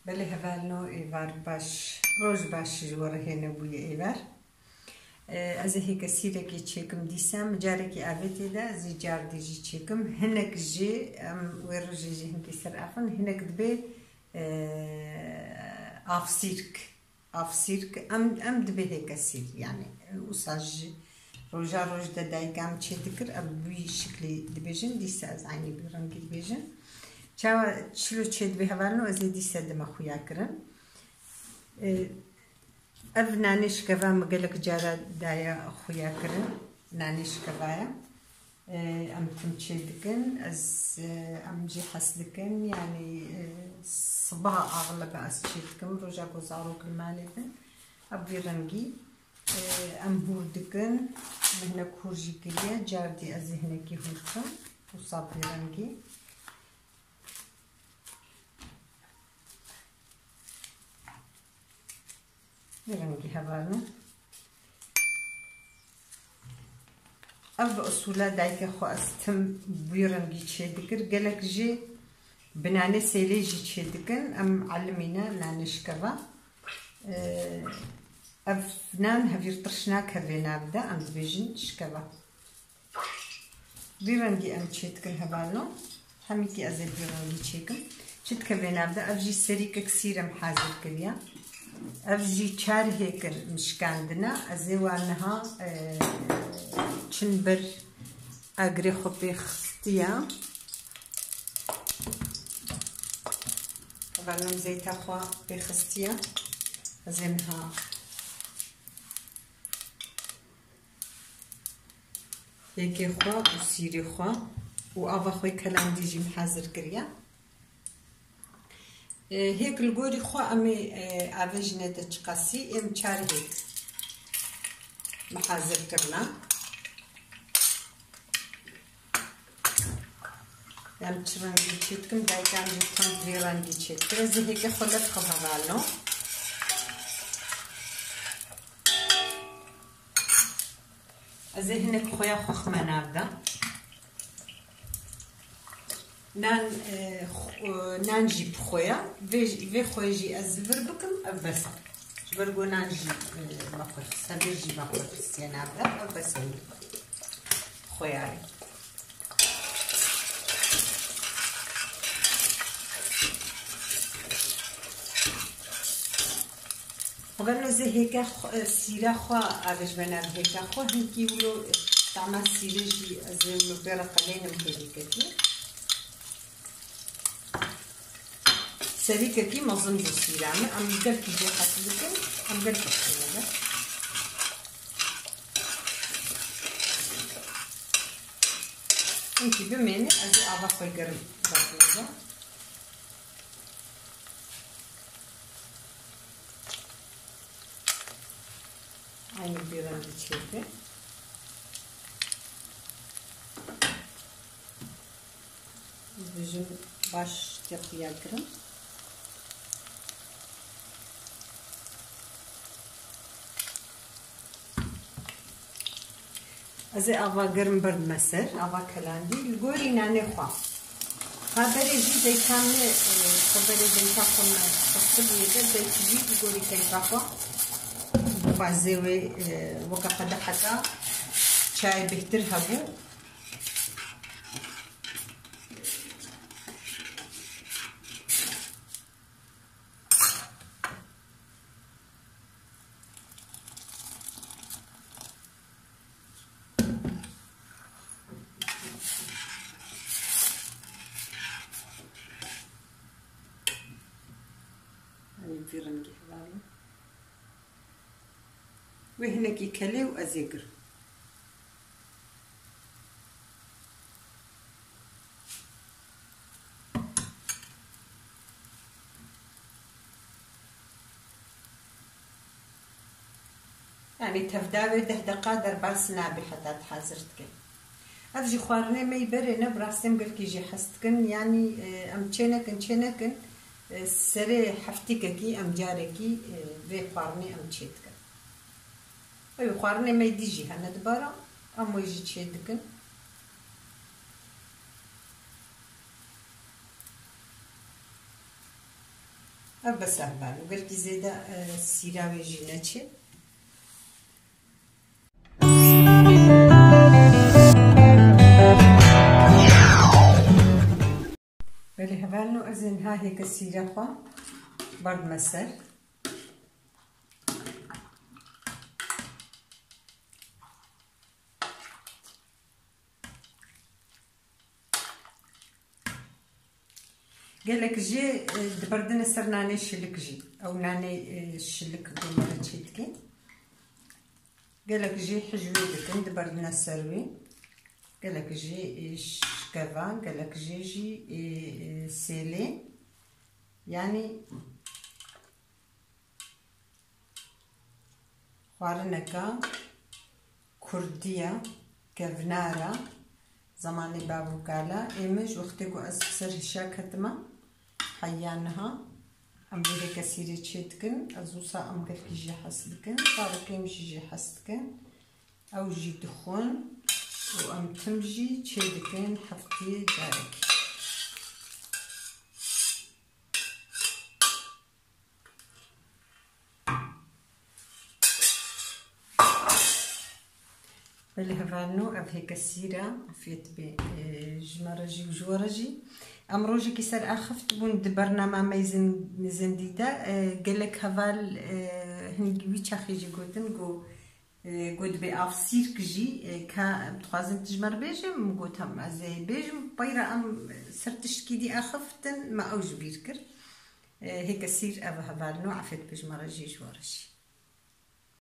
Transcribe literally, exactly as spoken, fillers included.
Belê hevalno, êvar baş, roj baş ji we re hêne bûye êvar. E, ez ê hêke sîrekê çêkim dîsa, min carekî avêtê de, ez ê cardî jî çêkim. Hinek jî, em wê rojê jî hinkî ser afin, hinek dibe, e, avsîrk. Avsîrk, em, em dibe hêke sîr, yanî, e, wisa ji roja roj de dayika em çê dikir, em wî şiklî dibêjin, dîsa ez eynî bi rengî dibêjim. Çawa çilo çê dibe hevalno, ez ê dîsa dime xuya kirin. E, ev nanê şikeva min gelek cara daye xuya kirin, nanê şikevaya. E, em tim çê dikin, ez, e, em jî hes dikin, yanî, e, sibaha axlebe ez çê dikim, roja ku zarok li malê bin, ev vî rengî, e, em hûr dikin, min hinek hûr jî kiriye, cardî ez ê hinekî hûr kim, wisa vî rengî. Vî rengî hevalno. Ev bi usûla dayika xwe ez tim wî rengî çê dikir. Gelek jî bi nanê sêlê jî çê dikin. Em elimîne nanê şikeva. Ee, ev nan hevîr tirş nakeve nav de, em dibêjin şikeva. Vî rengî em çê dikin hevalno. Hemîkî ez ê vî rengî çêkim. Çi dikeve nav de? Ev jî serîkek sîr em hazir kiriye. Ev jî çar hêk in em şikandine. Ez ê wan niha, e, çin ber agirê xwe pê xistiye. Hevalno, zeyta xwe pê xistiye. Ez ê niha hêkê xwe û sîrê xwe û ava xwe kelandî jî min hazir kiriye. E, hêk li gorî xwe em ê, e, avêjine te çiqasî, êm çar hêk min hazir kirine. Em çi rengî çê dikim, dayika min jî tim vî rengî çê dikir. Ez ê hêkê xwe lez xwe hevalno. Ez ê hinek xoya xwe xime nav de. Nan, e, xo-, nan jî bi xoya. Vê, vê xoyê jî ez li vir bikim, ev bes e. Ji ber ku nan jî, e, me xwe, sebir jî me xwe xistiye nav de, ev bes e. Xoya. Xwe beno zê hêke xwe, sîra xwe avêj bena hêke xwe, hinkî wilo tama sîrê jî ez ê wilo bê re qelênim hêlîkekî. Serîkekî mezin bû sîra min. Em gelkî jê hes dikin. Em gelkî xwîne de. Hinkî bimêne, ez ê ava xwe gerim berdineve. Aynı bir rengî çêke. Dijim baş tê xuya kirin. Ez ê ava germ berdime ser, ava kelandî. Li gorî nanê xwe. Ha berê jî zeyta me, e, xwe berê zeyta xwe me xistibûye de, zeytî jî li gorî keyfa xwe. Xwazê wê, e, weke qedeheka çayê bêhtir hebû. Yanî vî rengî hevalno. Wê hinekî kelê û ez ê girim. Yanî tevda wê deh deqa derbas nabe heta tu hazir dike. Ev jî xwarinê me yî berê ne, bi rastî em gelkî jî hez dikin. Yanî, e, em çê nekin, çê nekin, e, serê heftîkekî em carekî, e, vê xwarinê em çê dikin. Ew xwarinê me dî jî hene dibara, em wê jî çê dikin. Ev bes e hevalno. Gelkî zêde, e, sîra wê jî neçê. Belê hevalno, ez ê niha hêka sîra xwe berdime ser. Gelek jê, e, diberdine ser nanê şilik jî. Ew nanê, e, şilik ku me re çêdike. Gelek jê hij wê dikin, diberdine ser wê. Gelek jê, e, şikeva, gelek jê jî, e, e, sêlê. Yanî xwarineke kurdî ye, kevnar e, zemanê bav û kala. Ê min ji wextê ku ez bi ser hişa ketime, heya niha em vê hêka sîrê çêdikin. Ez wisa em gelkî jê hez dikin. Zarokên min jî jê hez dikin. Ew jî dixwin û em tim jî çêdikin heftiyê carekê. Belê hevalno, ev hêka sîra, afiyet bê, e, ji me re jî û ji we re jî. Em rojekî ser axift bûn di bernama me zin-, zindî de, e, gelek heval, e, hin wî çaxê jî gotin, got, e, got dibê av sîrk jî, e, ka em dixwazin tu ji me re bêjin, min got hem ez ê bêjim, peyra em ser tiştkî dî axiftin, me ew ji bîr kir. E, hêka sîr ev e hevalno, afiyet bê ji me re jî, ji we re jî.